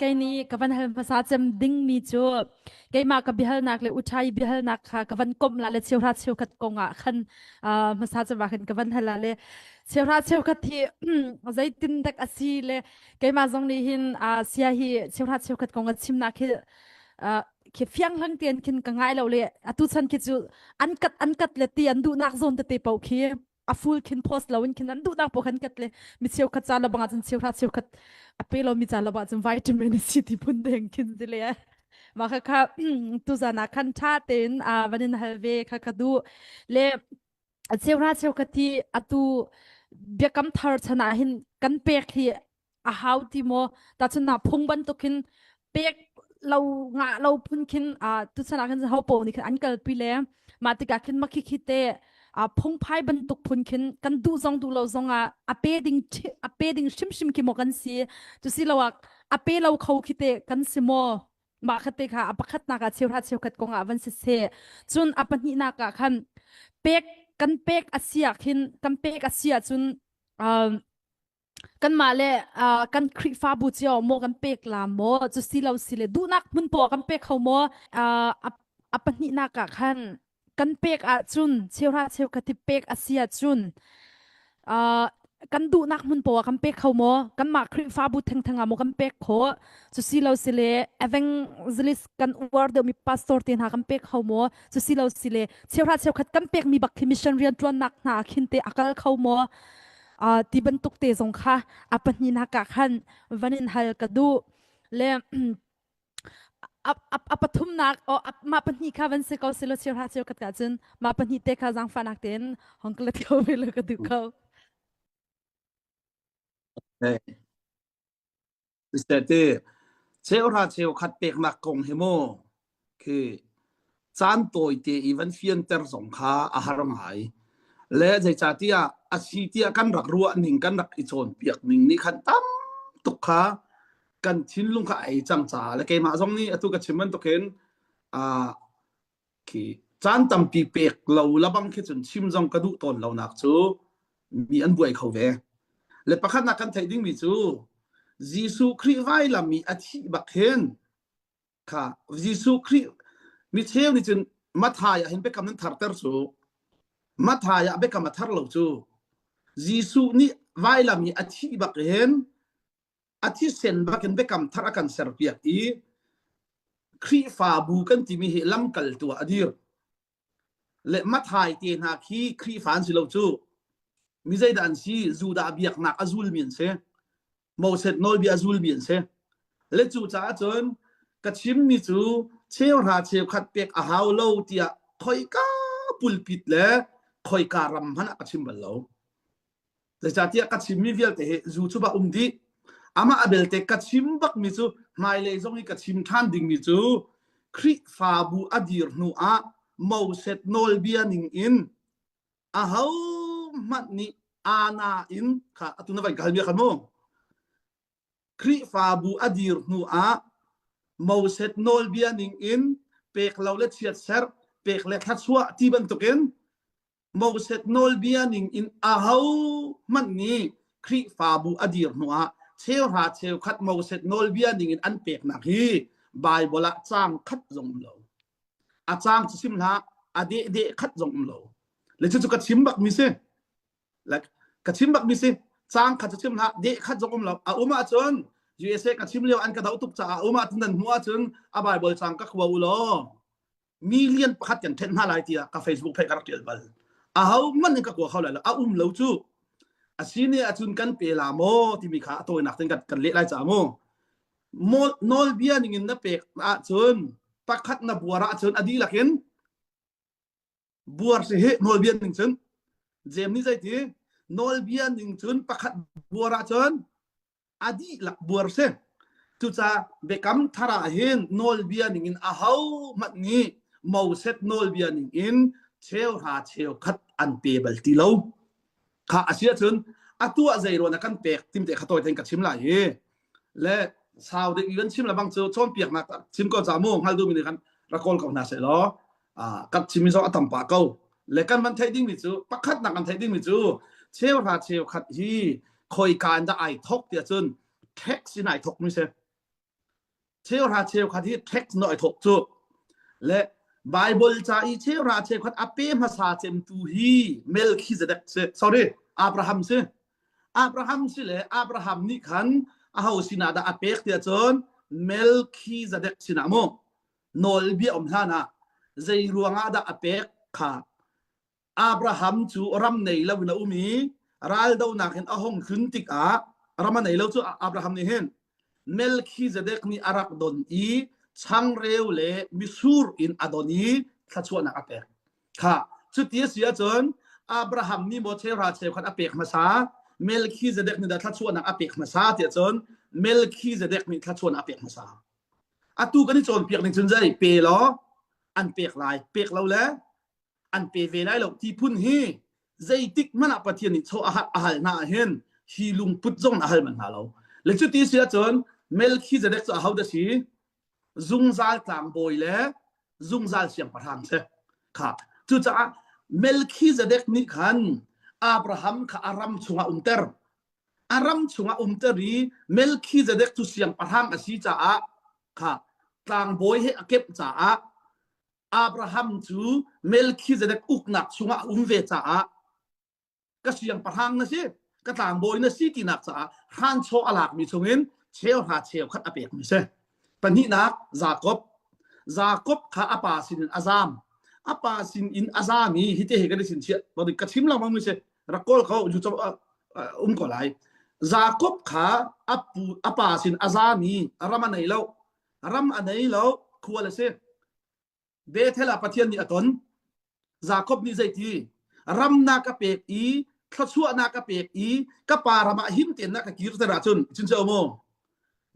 Kei nih ka van hal hmasa cem dingmi cu keimah ka biahalnak le uṭhai biahalnak kha ka van komh la le cheuhra cheukhat kong ah khan hmasa cem ah khan ka van hal la le cheuhra cheukhat hi zeitin dek a si le keimah zong nih hin sia hi cheuhra cheukhat kong a chimnak hi khi fiang hlang tein khin ka ngai lo le atu chan khi cu an kat an kat le ti an duhnak zawn tete paoh khi a full khin post lo in khin an duhnak paoh khan kat le mi cheukhat ca lo bangah cun cheuhra cheukhat a pe lo mi ca lo ah cun vitamin C ti phun deng khin si le mah kha kha tuzan ah khan tha tein a van in hal ve kha ka duh le cheuhra cheukhat hi atu biakam thar chan ah hin kan pek hi a hau ti maw tacun na phung bantukin pek lo ngah lo phun khin a tuchan ah khin ho po nih khin an kalpi le mah tikah khin makhi khi te a phungphai bantuk phun khin kan duh zong duh lo zong ah a pe ding a pe ding hrimhrim khi maw kan si cu si lo ah a pe lo kho khi te kan si maw mah kha te kha a pakhatnak ah cheuhra cheukhat kong ah van si seh cun a pahnihnak ah khan pek kan pek a si ah khin kan pek a si ahcun um, kanmah le uh, kan Khrihfabu cio maw kan pek la maw cu si lo si le duhnak hmun poah kan pek kho maw uh, a, a pahnihnak ah khan kan pek ahcun cheuhra cheukhat hi pek a si ahcun uh, kan duhnak hmun poah kan pek kho maw kanmah Khrihfabu thengtheng ah maw kan pek khawh cu si lo si le evangelist kan uar deuhmi pastor te hna kan pek kho maw cu si lo si le cheuhra cheukhat kan pekmi bak khi mission rianṭuannak hna khin te a kal kho maw uh, ti bantuk te zong kha a pahnihnak ah khan van in hal ka duh le a, a, a pathumnak o mah pahnih kha van si ko silo cheu ha cheu khat ka cun mah pahnih te kha zaangfahnak tein hong ka let ko ve lo ka duh ko Te cheuhra cheukhat peknak kong hi mu khi caan tawite i van fianter zong kha a har ngai. Le zeicahtiah a si tiah kan rak ruah ning kan rak i cawnpiak ning nih khan tam tuk kha kan thinlung kha a ei cang caah le keimah zong nih atu ka chim bantukin ah khi caan tampi pek lo labang khi cun chim zong ka duh tawn lonak cu mi an buai kho ve. Le pakhatnak kan theih dingmi cu Jesuh Khrih vailam i a thih bak hin kha Jesuh Khrih mi cheu nih cun Mathai ah hin biakam nan tharter cu Mathai ah biakam a thar lo cu Jesuh nih vailam i a thih bak hin a thisen bakin biakam thar a kan serpiak i Khrihfabu kan timi hi lamkaltu ah a dir. Le Mathai te hna khi Khrihfa an si lo cu. Mi zeidah an si? Judah biaknak a zulmi an si. Moses nawlbia a zulmi an si. Le cu caah cun ka chimmi cu cheuhra cheukhat pek a hau lo tiah khoika pulpit le khoika ram hmanh ah ka chim bal lo. Zeicahtiah ka chimmi vialte hi zu cu va um dih. Amah a belte ka chim bakmi cu hmailei zong i ka chim ṭhan dingmi cu Khrihfabu a dir hnu ah Moses nawlbia ning in ahohmanh nih ana in kha atu na van ka halmi kha mu Khrihfabu a dir hnu ah Moses nawlbia ning in pek lo le chiatserh pek le thluachuah ti bantukin Moses nawlbia ning in ahohmanh nih Khrihfabu a dir hnuah cheuhra cheukhat Moses nawlbia ning in an peknak hi Baibal ah caang khat zong um lo. A caang cu sim hlah, a deh deh khat zong um lo. Le cucu ka chim bakmi si. Like ka chim bakmi si. Caang khat cu chim hlah, deh khat zong um lo. A um ahcun USA ka chim lio an ka doh tuk caah a um ahcun nan hmuh ahcun a Baibal caang ka khua u law million pakhat kan ṭhen hna lai tiah ka Facebook page ka rak ṭial bal. Aho hmanh in ka kua kho lai lo. A um lo cu. A si ne ahcun kan pe la maw timi kha a tawinak tein kan, kan leh lai ca mu. Nawlbia ning in na pek ahcun pakhat na buar ahcun a dihlak in buar si hi nawlbia ning cun James nih zeiti nawlbia ning cun pakhat buar ahcun a dihlak buar si. Cucaah biakam thar ah hin nawlbia ningin ahohmanh nih Moses nawlbia ningin cheuhra cheukhat an pe bal ti lo. Kha a si ahcun a tuah zeiruan a kan pek tim te kha tawi tein ka chim lai hi. Le sau deuh i kan chim le bang cu cawnpiaknak chim ko ca mu hngal duhmi nih khan ra kawl ko hna seh law kan chimmi zong a tam pah ko le kan van theih dingmi cu pakhat nak kan theih dingmi cu cheuhra cheukhat hi khoika in dah ai thok tiah cun tax in ai thok mi si. Cheuhra cheukhat hi tax no ai thawk cu. Le Bible ca i cheuhra cheukhat a pe hmasa cemtu hi Melchizedek si. Sorry, Abraham si. Abraham si le Abraham nih khan aho sinah dah a pek tiah cun Melchizedek sinah mu nawlbia um hlan ah zei ruangah dah a pek kha Abraham cu ram nei lo in a um i raldonak in a hung tlun tikah ram a nei lo cu Abraham nih hin Melchizedek nih a rak don i changreu le misur in a don i thluachuahnak a pek. Kha cuti a si ahcun Abraham nih maw cheuhra cheukhat a pek hmasa Melchizedek nih dah thluachuahnak a pek hmasa tiah cun Melchizedek nih thluachuahnak a pek hmasa. Atu kan i cawnpiak ning cun zei pe law an pek lai, pek lo le an pe ve lai lo ti phun hi zeitik hmanh ah Pathian nih chaw a hal hna ah hin hi lungput zong a hal man hna lo. Le cuti si ahcun Melchizedek cu aho dah si? Zungzal tlangbawi le zungzal siangpahrang si. Kha cucaah Melchizedek nih khan Abraham kha a ram chungah umter. A ram chungah umter i Melchizedek cu siangpahrang a si caah kha tlangbawi he a kemh caah Abraham cu Melchizedek uknak chungah a um ve caah ka siangpahrang na si, ka tlangbawi na si tinak caah hranchaw a lakmi chungin cheuhra cheukhat a pekmi si. Pahnihnak Jakob. Jakob kha a pa sinin a zam. A pa sinin a zam i hite he kan i sinchiah. Ka chim lengmang mi si. Rak kawl ko, ju um ko lai. Jakob kha a pu a pa sin a zam i ram a nei lo. Ram a nei lo, khual a si. Bethel ah Pathian nih a ton. Jakob nih zeiti? Ram na ka pek i thluachuah na ka pek i ka pa ram ah him tein na ka kirter ahcun cun cu mu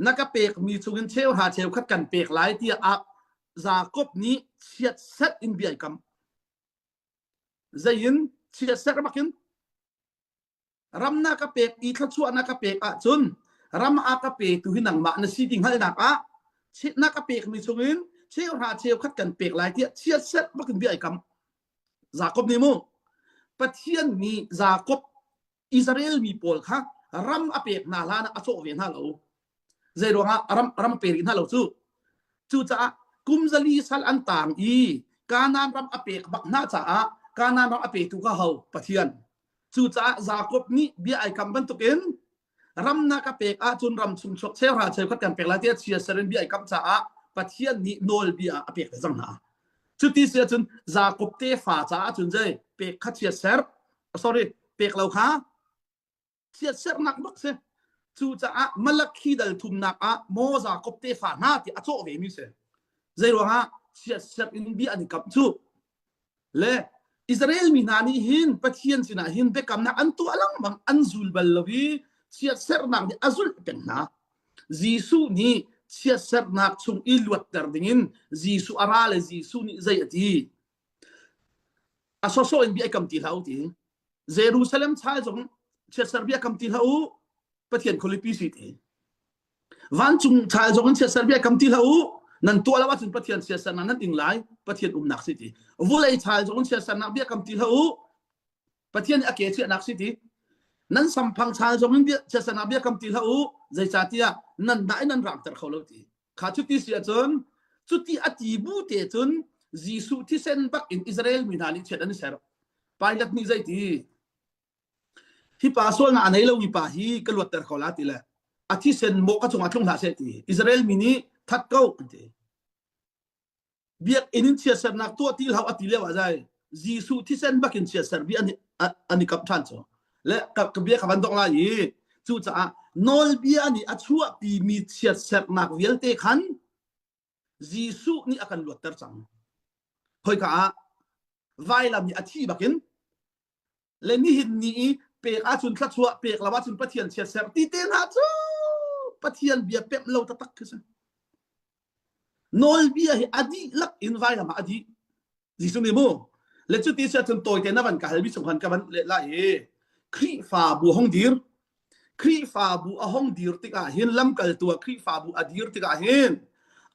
na ka pekmi chungin cheuhra cheukhat kan pek lai tiah ah Jakob nih chiatset in bia ai kam. Zei in chiatset bakin ram na ka pek i thluachuah na ka pek ahcun ram a ka petu hi nangmah na si ti hngalhnak ah na ka pekmi chungin cheuhra cheukhat kan pek lai tiah chiatset bakin bia ai kam Jakob nih mu Pathian nih Jakob Israel mi pawl kha ram a pek hna hlan ah a cawh ve hna lo zei ruangah ram ram pe rih hna lo cu cucaah kum zali sal an tang i Kanaan ram a pek bak hna caah Kanaan ram a petu kha ho Pathian Cucaah Jakob nih bia ai kam bantukin ram na ka pek ahcun ram chung chuak cheuhra cheukhat kan pek lai tiah chia ser in bia ai kam caah Pathian nih nawlbia a pek ve cang hna. Cuti si ahcun Jakob tefa caah cun zei pek kha chia ser sorry pek lo kha chiatsernak bak si. Cucaah Malakhi dal thumnak ah maw Jakob tefa hna ti a cawh ve mi si. Zei ruangah chiatserh in bia an i kam cu Le Israel mi hna nih hin Pathian sinah hin biakamnak an tuah lengmang an zul bal lo i chiatserhnak nih a zulh peng hna. Jesuh nih chiatserhnak chung i luatter dingin Jesuh a ra le Jesuh nih zei a ti? A sawsawh in bia i kam ti hlah u ti. Jerusalem chai zong chiatserh bia kam ti hlah u. Pathian khualipi si ti. Vancung chal zong in chiatser bia kam ti hlah u. Nan tuah lo ahcun Pathian chiatsernak nan ing lai. Pathian umnak si ti. Vulei chal zong in chiatsernak bia kam ti hlah u. Pathian a ke chiahnak si ti. Nan samphang chal zong in chiatsernak bia kam ti hlah u. Zeicahtiah nan dah in nan rangter kho lo ti. Kha cuti si ahcun cuti a ti bu te cun Jesuh thisen bak in Israel mi hna nih chiat an i ser. Pilate nih zeiti? Hi pa sualnak a nei lomi pa hi ka luatter ko la ti le a thisen mawh ka cungah tlung hlah seh ti Israel mi nih that ko an ti. Biakinn in chiatsernak tuah ti hlah a ti lio ah zai Jesuh thisen bakin chiatser bi an an i kap ṭhan cu. Le ka, ka bia ka van dong lai i cucaah nawlbia nih a chuahpimi chiatsernak vialte khan Jesuh nih a kan luatter cang. Khoika ah vailam nih a thi bakin le nihin ni i pek ahcun thluachuah pek lo ahcun Pathian chiatserh ti te hna cu Pathian bia pemh lo taktak khi si. Nawlbia hi a dihlak in vailam ah a dih. Jesuh nih mu le cuti si ahcun tawite na van ka halmi chung khan ka van leh lai i Khrihfabu hong dir Khrihfabu a hong dir tikah hin lamkaltu ah Khrihfabu a dir tikah hin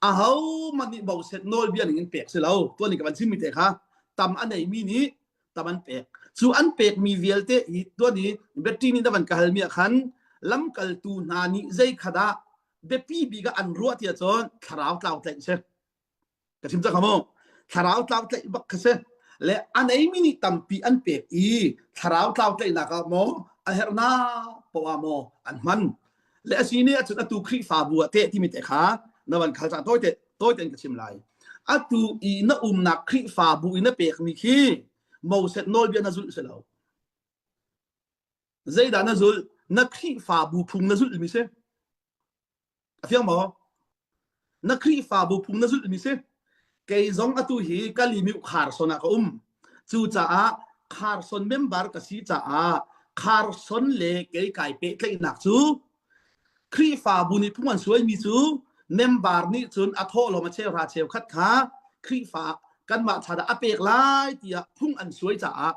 ahohmanh nih boset nawlbia ning in pek si lo tuan in ka van chimmi te kha tam a neimi nih tam an pek cu an pekmi vialte hi tuan i Betty nih na van ka halmi ah khan lamkaltu hna nih zei kha dah. biapi bik ah an ruah ti ahcun thlarau tlau tlaih si. Ka chim cang mu. Thlarau tlau tlaih bak kha si. Le a neimi nih tampi an pek i thlarau tlau tlaihnak ah maw a herhnak poah ah maw an hman. Le a si nih ahcun atu Khrihfabu ah teh timi te kha na van khal cang tawite tawite in ka chim lai. Atu i na umnak Khrihfabu i na pekmi khi Moses nawlbia na zulh si lo. Zeidah na zulh? Na Khrihfabu phung na zulhmi si. A fiang maw? Na Khrihfabu phung na zulhmi si. Kei zong atu hi Kalimiu Kharson ah ka um. Cucaah Kharson member ka si caah Kharson le kei kai pehtlaihnak cu Khrihfabu nih phung an suaimi cu member nih cun a thawhlawm a cheuhra cheukhat kha Khrihfa kanmah cha dah a pek lai tiah phung an suai caah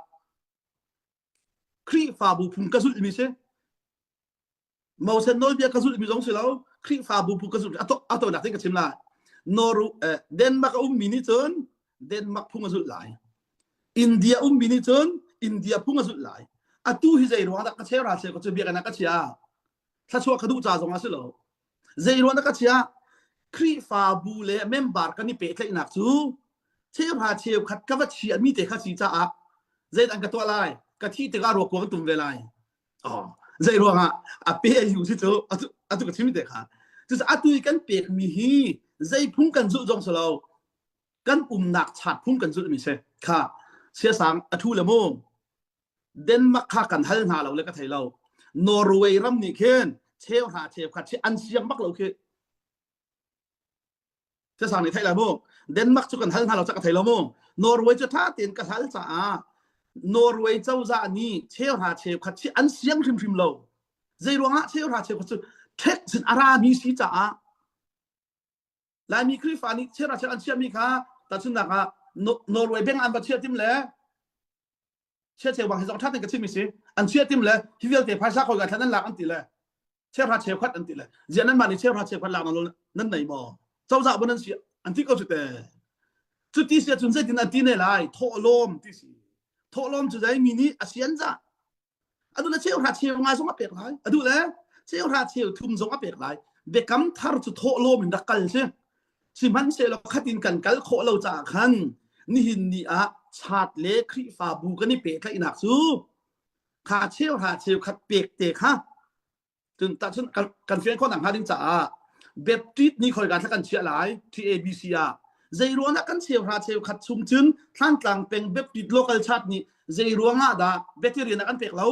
Khrihfabu phung ka zulhmi si. Moses nawlbia ka zulhmi zong si lo Khrihfabu phung ka zulh a tawinak tein ka chim lai. Noru eh, Denmark a ummi nih cun Denmark phung a zulh lai. India ummi nih cun India phung a zulh lai. Atu hi zei ruang dah ka cheu ra cheu ka cu biakinn ah ka chia. Thluachuah ka duh ca zong ah si lo. Zei ruang dah ka chia? Khrihfabu le member kan i pehtlaihnak cu cheuhra cheukhat ka va chiahmi te kha si caah zeidah ka tuah lai? Ka thih tikah ruak kuang tum ve lai. Oh, zei ruangah a pe a yu si cu atu atu ka chim te kha. Cucu atu i kan pekmi hi zei phung kan zulh zong si lo. Kan umnak chat phung kan zulhmi si. Kha siasang a thu le mu. Denmark kha kan hal hna lo le ka thei lo. Norway ram nih khin cheu hra cheu khat an siang bak lo khi. Siasang nih thei lai mu. Denmark cu kan hal hna lo ca ka thei lo mu. Norway cu tha tein ka hal caah Norway cozah nih cheu hra cheu khat chi an siang hrimhrim lo. Zei ruangah cheu hra cheu khat cu ṭhek sin a rami si caah Laimi Khrihfa nih cheu hra cheu an chiahmi kha tahchunhnak ah Norway bank an va chiah tim le chia cheu bang hi zong ṭha tein ka chimmi si an chia tim le hi vialte phaisa khoi ka thlan an lak an ti le cheuhra cheukhat an ti le ziah nan mah nih cheuhra cheukhat lak nan nan nei maw cozah bu nan si an ti ko cu te cu ti si ahcun zeitin an ti ne lai thawhlawm ti si thawhlawm cu zei mi nih a sian za adu le cheuhra cheu nga zong a pek lai adu le cheuhra cheu thum zong a pek lai biakam thar cu thawhlawm in rak kal si Sihmanhsehlaw khatin kan kal khawh lo caah khan nihin ni ah chat le Khrihfabu kan i pehtlaihnak cu kha cheuhra cheukhat pek te kha cun tahcun kan, kan fian khawh nakhnga ding caah Baptist nih khoi ka thla kan chiah lai TABC ah zei ruangah kan cheuhra cheukhat chung cun Thlantlang peng Baptist local church nih zei ruangah dah veteran ah kan pek lo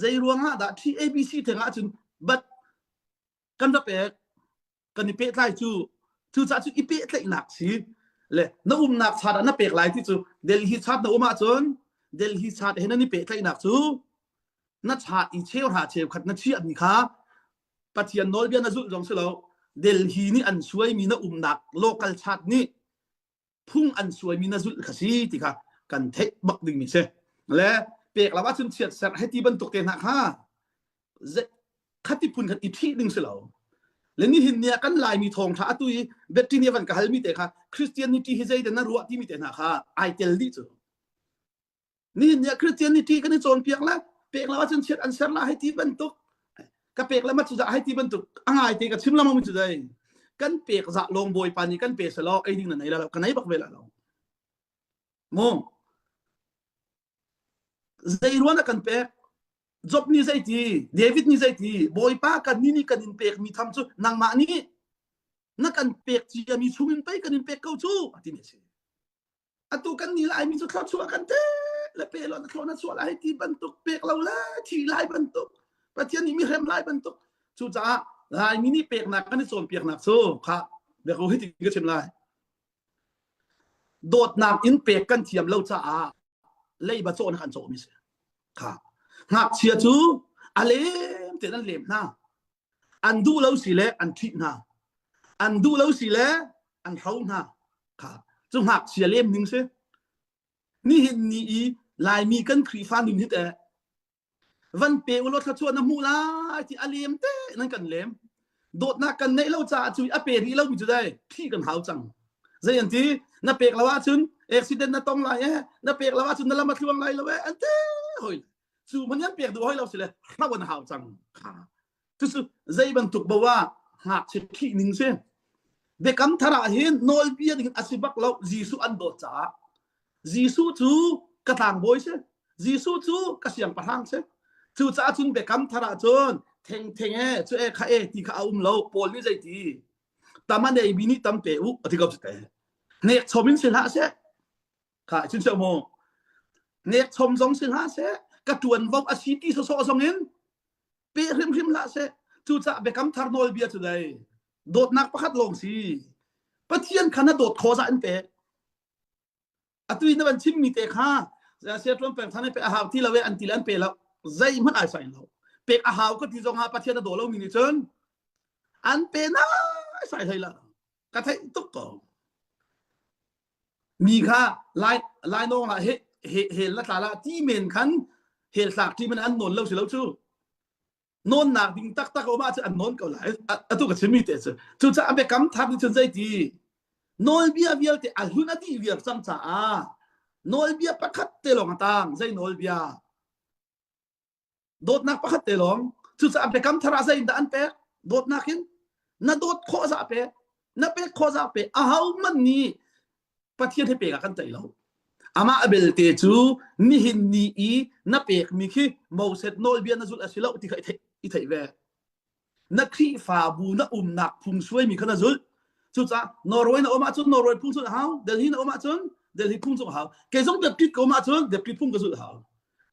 zei ruangah dah TABC theng ah cun but kan va pek kan i pehtlai cu cucaah cu i pehtlaihnak si le na umnak chat ah na pek lai ti cu Delhi chat na um ahcun Delhi chat he nan i pehtlaihnak cu na chat i cheuhra cheukhat na chiahmi kha Pathian nawlbia na zulh zong si lo Delhi nih an suaimi na umnak local chat nih phung an suaimi na zulh kha si ti kha kan theih bak dingmi si le pek lo ahcun chiat ser hei ti bantuk te hna kha khati phun khan i ṭhih ding si lo le nihin ni ah kan laimi thawngṭha atu i Betty nih van ka halmi te kha Christianity hi zeidah na ruah timi te hna kha ai tel dih cu Nihin ni ah Christianity kan i cawnpiak le pek lo ahcun chiat an ser la hei ti bantuk ka pek le ma cu hei ti bantuk a ngai te ka chim lengmang cu dai kan pek za lawng bawipa nih kan pe selaw ei ding na nei la lo ka nei bak ve la lo mu zei ruan a kan pek Job nih zei ti David nih zei ti bawipa kan ni nih kan in pek mi tham cu nangmah nih na kan pek cia mi chung in pei kan in pek ko cu ati mi a si atu kan ni laimi cu thluachuah kan te le pe lo na thlo na chuah lai ti bantuk pek lo le thi lai bantuk pathian nih mi hrem lai bantuk cucaah laimi nih peknak kan i cawnpiaknak cu kha biako hi ti ka chim lai dawtnak in pek kan thiam lo caah leiba cawh na kan cawh mi si kha ngakchia cu a lem te an lem hna an duh lo si le an ṭhih hna an duh lo si le an hro hna kha cu ngakchia lem ning si nihin ni i laimi kan Khrihfa nun hi teh van pe ulaw thluachuah na hmuh lai ti a lem te nan kan lem dawtnak kan neih lo caah cu a pe rih lo mi cu dai thih kan hau cang zei an ti na pek lo ahcun accident na tong lai e na pek lo ahcun na lam a thluang lai lo e an ti hoi cu man yan pek duh hoi lo si le hro an hau cang kha cucu zei bantuk bo ah. ngakchia ṭhih ning si. Biakam thar ah hin nawlbia ding a si bak lo Jesuh an dawt caah. Jesuh cu ka tlangbawi si. Jesuh cu ka siangpahrang si. Cucaah cun biakam thar ah cun theng theng e cu e kha e ti kha a um lo. Paul nih zeiti tam a neimi nih tam pe u a ti ko cu te. Hnek chom in si hlah seh. Kha cun seh mu. Nek chom zong si hlah seh. Ka ṭuanvo a si ti sawsawh zong in pe hrimhrim hlah seh. Cucaah biakam thar nawlbia cu dei dawtnak pakhat lawng si. Pathian kha na dawt kho zah in pek. Atu i na van chimmi te kha sia ṭuan peng than pe a hau ti lo e an ti le an pe lo. Zeihmanh ai sai lo. Pek a hau ka ti zong ah Pathian a daw lomi nih cun an pe nai sai hlei lo. Ka theih tuk ko. Mi kha lai lai nawng ah he he hel na tla la ti men khan hel tlak ti men an nawn lo si lo cu. Nawnnak ding taktak a um ahcun an nawn ko lai. Atu ka chimmi te cu. Cucaah biakam thar nih cun zeiti nawlbia vialte a hlun a dih viar cang caah nawlbia pakhat te lawng a tang. Zei nawlbia? Dawtnak pakhat te lawng. Cucaah biakam thar ah zei in dah an pek? Dawtnak in na dawt khawh zah pek. Na pek khawh zah pek. Ahohmanh nih Pathian he pek ah kan tei lo. Amah belte cu nihin ni i na pekmi khi Moses nawlbia na zulh a si lo ti kha i theih, i theih ve. Na Khrihfabu na umnak phung suaimi kha na zulh. Cucaah Norway na um ahcun Norway phung zulh a hau, Delhi na um ahcun Delhi phung zulh a hau. Kei zong Deputy ka um ahcun Deputy phung ka zulh a hau.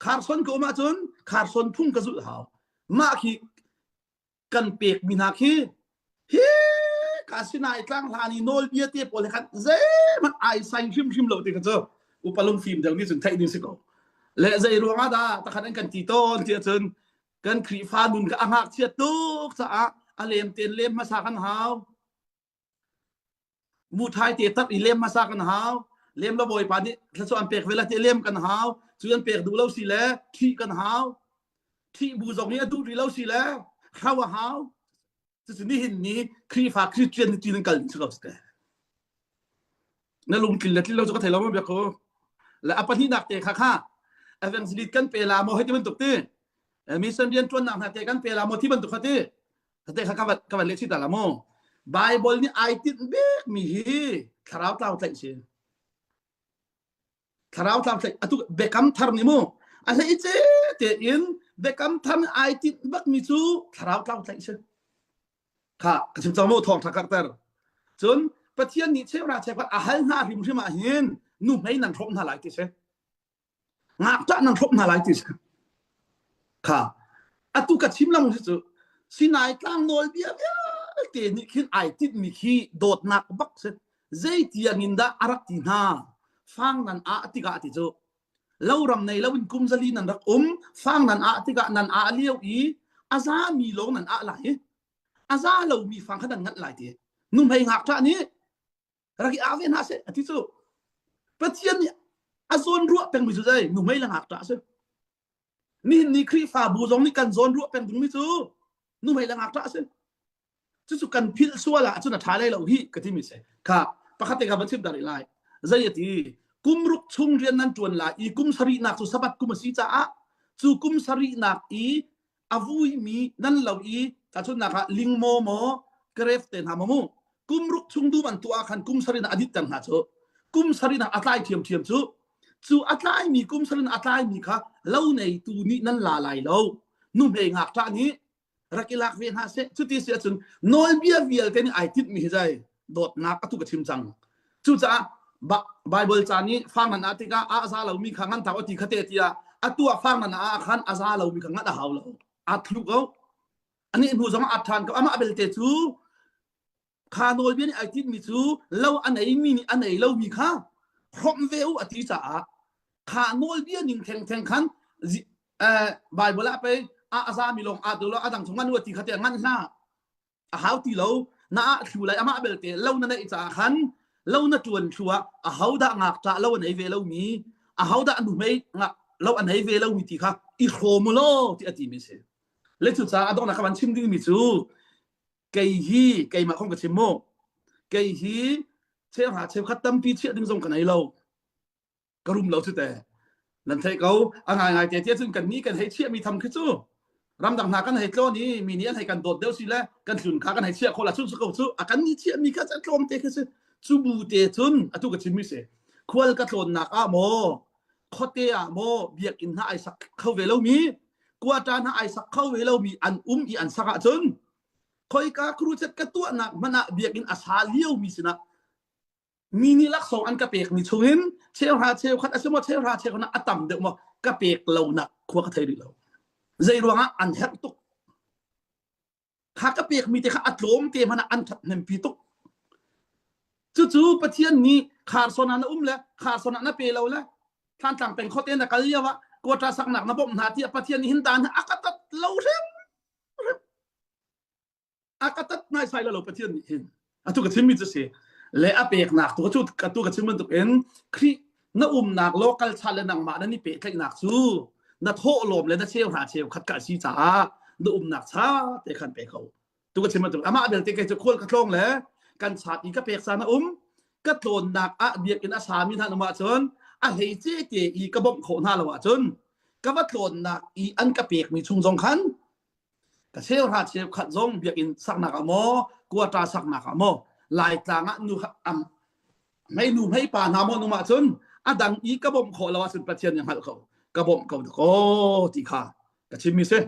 Kharson ka um ahcun Kharson phung ka zulh a hau. Mah khi kan pekmi hna khi hi ka sinai tlang hlan i nawlbia te pawl he khan zeihmanh ai sai hrimhrim lo ti kha cu upa lungfim deuh nih cun theih ding si ko le zei ruangah dah takhat an kan ti tawn ti ahcun kan Khrihfa nun kha a ngakchiat tuk caah a lem ten lem hmasa kan hau Muthai te tak i lem hmasa kan hau. Lem lo bawipa nih thluachuah an pek ve la ti lem kan hau. Cu an pek duh lo si le thih kan hau. Thih bu zong nih a duh rih lo si le hro a hau. Cucu nihin ni Khrihfa Christian ni tin kal ding si ko si te. Na lungtlin le tlin lo cu ka thei lo ma biak ko. Le a pahnihnak te kha kha evangelist kan pe la maw hei ti bantuk ti. Mission rian ṭuannak hna te kan pe la maw ti bantuk kha ti. Te kha ka van ka van leh chih ta la mu. Bible nih ai tinh bik mi hi thlarau tlau tlaih si. Thlarau tlau tlaih atu biakam thar nih mu a hlei ce te in biakam thar nih ai tinh bak mi cu thlarau tlau tlaih si. Kha ka chim cang mu thawng tha karter. Cun Pathian nih cheuhra cheukhat a hal hna hrimhrim ah hin nuhmei nan hrawm hna lai ti si. Ngakṭah nan hrawm hna lai ti si. Kha atu ka chim lang si cu Sinai tlang nawlbia vialte nih khin ai tinhmi khi dawtnak bak si. Zei tiang in dah a rak ti hna? Fang nan ah tikah ti cu loram nei loin kum zali nan rak um fang nan ah tikah nan ah lio i a zami lawng nan ah lai i a za lomi fang kha nan nganh lai ti. Nuhmei ngakṭah nih rak i ah ve hna seh a ti cu Pathian nih a zawn ruah pengmi cu zei nuhmei le ngakṭah a si nihin ni Khrihfabu zong nih kan zawn ruah peng dingmi cu nuhmei le ngakṭah a si cucu kan philh sual ah cun a ṭha lai lo hi ka timi si kha pakhat te ka van chim ta rih lai zei a ti kum ruk chung rian nan ṭuan lai i kum sarihnak cu sabbath kum a si caah cu kum sarihnak i a vuimi nan lo i tahchunhnak ah lingmaw maw grave te hna maw mu kum ruk chung dum an tuah khan kum sarin a dit ter hna cu kum sarin a tlai thiamthiam cu cu a tlaimi kum sarin a tlaimi kha lo neitu nih nan la lai lo nuhmei ngakṭah nih rak i lak ve hna seh cuti si ahcun nawlbia vialte nih ai tinhmi hi zai dawtnak atu ka chim cang cucaah Bible ca nih fang nan ah tikah a za lomi kha ngan thau a ti kha te tiah atu ah fang nan ah khan a za lomi kha ngan a hau lo a thlu ko ani hnu zong a ṭhan ko amah belte cu kha nawlbia nih ai tinhmi cu lo a neimi nih a nei lomi kha hrawmh ve u a ti caah kha nawlbia ning thengtheng khan Bible ah pei a a zami lawng aa tu lo a dang chung ngan u a ti kha te ngan hlah a hau ti lo na ah thlu lai amah belte lo na neih caah khan lo na ṭuan thlu ah a ho dah ngakṭah lo a nei ve lomi a ho dah nuhmei lo a nei ve lomi ti kha i hrawm u law ti a timi si le cucaah a donghnak ka van chim dingmi cu kei hi keimah kong ka chim mu kei hi cheuhra cheukhat tampi chiah ding zong ka nei lo ka rum lo cu te nan theih ko a ngai ngai te tiah cun kan ni kan hei chiahmi tham khi cu. Ramdang hna kan hei tlawn i mi nih an hei kan dawt deuh si le kan tlun kha kan hei chiah khawh la chun ko cu a kan ni chiah mi kha cu tlawm te kha si. Cu bu te cun atu ka chim mi si. Khual ka tlawnnak ah maw khuate ah maw biakinn hna ai sak kho ve lomi quarter hna ai sak kho ve lomi an um i an sak ahcun khoika crusade ka tuahnak hmanh ah biakinn a sa liomi sinah mi nih laksawng an ka pekmi chungin cheuhra cheukhat a si maw cheuhra cheukhat a tam deuh maw ka pek lonak khua ka thei rih lo zei ruangah an herh tuk kha ka pekmi te kha a tlawm te hmanh ah an ṭhathnempi tuk cucu Pathian nih kharsawn ah na um le kharsawn ah na pe lo le Thlantlang peng khuate na kal lio ah quota saknak na bawmh hna tiah Pathian nih hin dan a ka tat lo hrim a ka tat naisai lo Pathian nih hin atu ka chimmi cu si le a peknak tu cu atu ka chim bantuk in Khrih na umnak local cha le nangmah nan i pehtlaihnak cu na thawhlawm le na cheu hra cheu khat ka si caah na umnak cha te khan pe ko tu ka chim bantuk amah belte kei cu khual ka tlawng le kan chat i ka pek caan a um ka tlawnnak ah biakinn a sami hna um ahcun a hleice te i ka bawmh khawh hna lo ahcun ka va tlawnnak i an ka pekmi chung zong khan Ka cheuhra cheukhat zong biakinn saknak ah maw, quarter saknak ah maw, Laitlang ah nu am hmei nu hmei pa hna maw num ahcun a dang i ka bawmh khawh lo ahcun Pathian nih hngalh ko ka bawmh ko ko ti kha ka chimmi si.